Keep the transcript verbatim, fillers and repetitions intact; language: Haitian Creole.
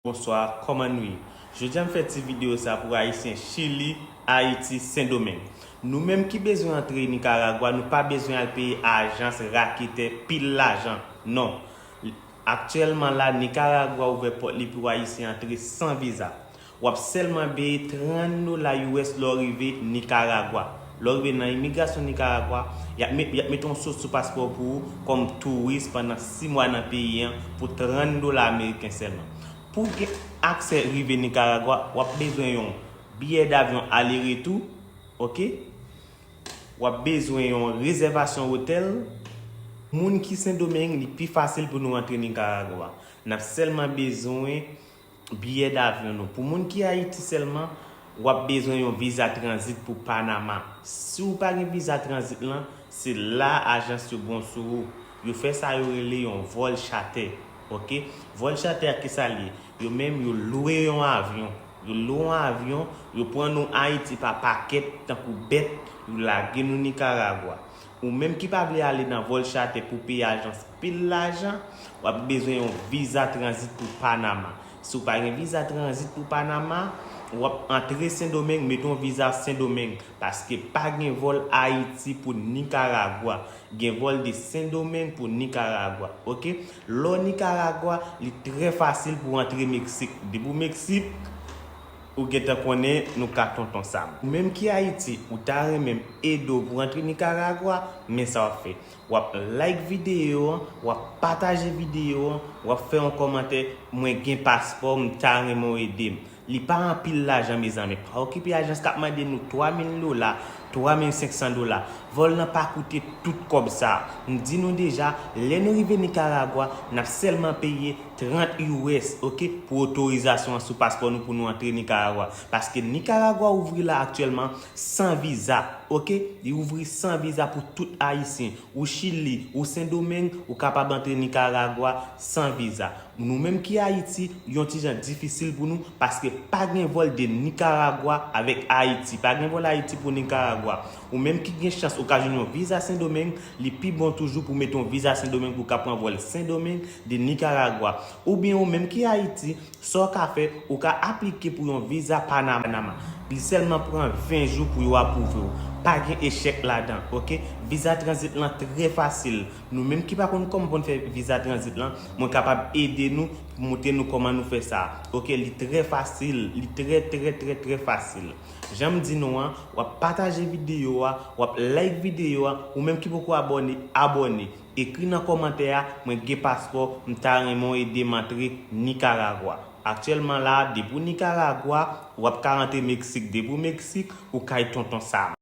Bonswa, kòman nou ye? Jodi a m fè ti videyo sa pou Ayisyen Chili, Ayiti, Sendomeng. Nou menm ki bezwen antre Nikaragwa, nou pa bezwen al peye ajans raketè pil lajan. Non. Aktyèlman la, Nikaragwa ouvè pòt li pou Ayisyen antre san viza. W ap sèlman peye trant dola U S lè w rive Nikaragwa. Lè w rive nan imigrasyon Nikaragwa, y ap met, y ap mete yon sous sou paspò pou ou kòm touris pandan sis mwa nan peyi an pou trant dola ameriken sèlman. Pou w gen aksè rive Nikaragwa, w ap bezwen yon biyè davyon ale retou, oke? W ap bezwen yon rezèvasyon otèl. Moun ki Sendomeng, li pi fasil pou nou antre Nikaragwa. N ap sèlman bezwen biyè davyon nou. Pou moun ki Ayiti sèlman, w ap bezwen yon viza tranzit pou Panama. Si w pa gen viza tranzit lan, se la ajans yo bon sou ou. Yo fè sa yo rele yon vòl chatè. Oke? Vòl chatè a, kisa l ye? Yo menm, yo lwe yon avyon. Yo lwe yon avyon, yo pran nou Ayiti pa pakèt, tankou bèt, yo lage nou Nikaragwa. Ou menm ki pa vle ale nan vòl chatè pou peye ajans pil lajan, w ap bezwen yon viza tranzit pou Panama. Si w pa gen viza tranzit pou Panama, w ap antre Sendomeng, mete yon viza Sendomeng, paske pa gen vòl Ayiti pou Nikaragwa. Gen vòl de Sendomeng pou Nikaragwa, oke? Lè w Nikaragwa, li trè fasil pou w antre Meksik. Depi w Meksik, ou gentan konnen nou ka tonton Sam. Ou menm ki Ayiti, ou ta renmen m ede w pou w antre Nikaragwa, men sa w ap fè. W ap like videyo an, w ap pataje videyo an, w ap fè yon kòmantè, mwen gen paspò, m ta renmen w ede m. Li pa anpil lajan, mezanmi. Pa okipe ajans k ap mande nou twa mil dola, twa mil senk san dola. Vòl lan pa koute tout kòb sa a. M di nou deja, lè nou rive Nikaragwa, n ap sèlman peye trant U S, oke, pou otorizasyon an sou paspò nou pou nou antre Nikaragwa. Paske Nikaragwa ouvri la aktyèlman san viza, oke? Li ouvri san viza pou tout Ayisyen. Ou Chili, ou Sendomeng, ou kapab antre Nikaragwa san viza. Nou menm ki Ayiti, yon ti jan difisil pou nou, paske pa gen vòl de Nikaragwa avèk Ayiti. Pa gen vòl Ayiti pou Nikaragwa. Ou menm ki gen chans ou ka jwenn yon viza Sendomeng, li pi bon toujou pou mete yon viza Sendomeng pou w ka pran vòl Sendomeng de Nikaragwa. Oubyen ou menm ki Ayiti, sa w ka fè, ou ka aplike pou yon viza Panama. Li sèlman pran ven jou pou yo apwouve w. Pa gen echèk ladan, oke? Viza tranzit lan trè fasil. Nou menm ki pa konn kòman pou n fè viza tranzit lan, mwen kapab ede nou, montre nou kòman nou fè sa. Oke, li trè fasil, li trè, trè, trè, trè fasil. Jan m di nou an, w ap pataje videyo a, w ap like videyo a, ou menm ki poko abòne, abòne. Ekri nan kòmantè a, mwen gen paspò, m ta renmen w ede m antre Nikaragwa. Aktyèlman la, depi w Nikaragwa, w ap ka rantre Meksik. Depi w Meksik, ou kay tonton Sam.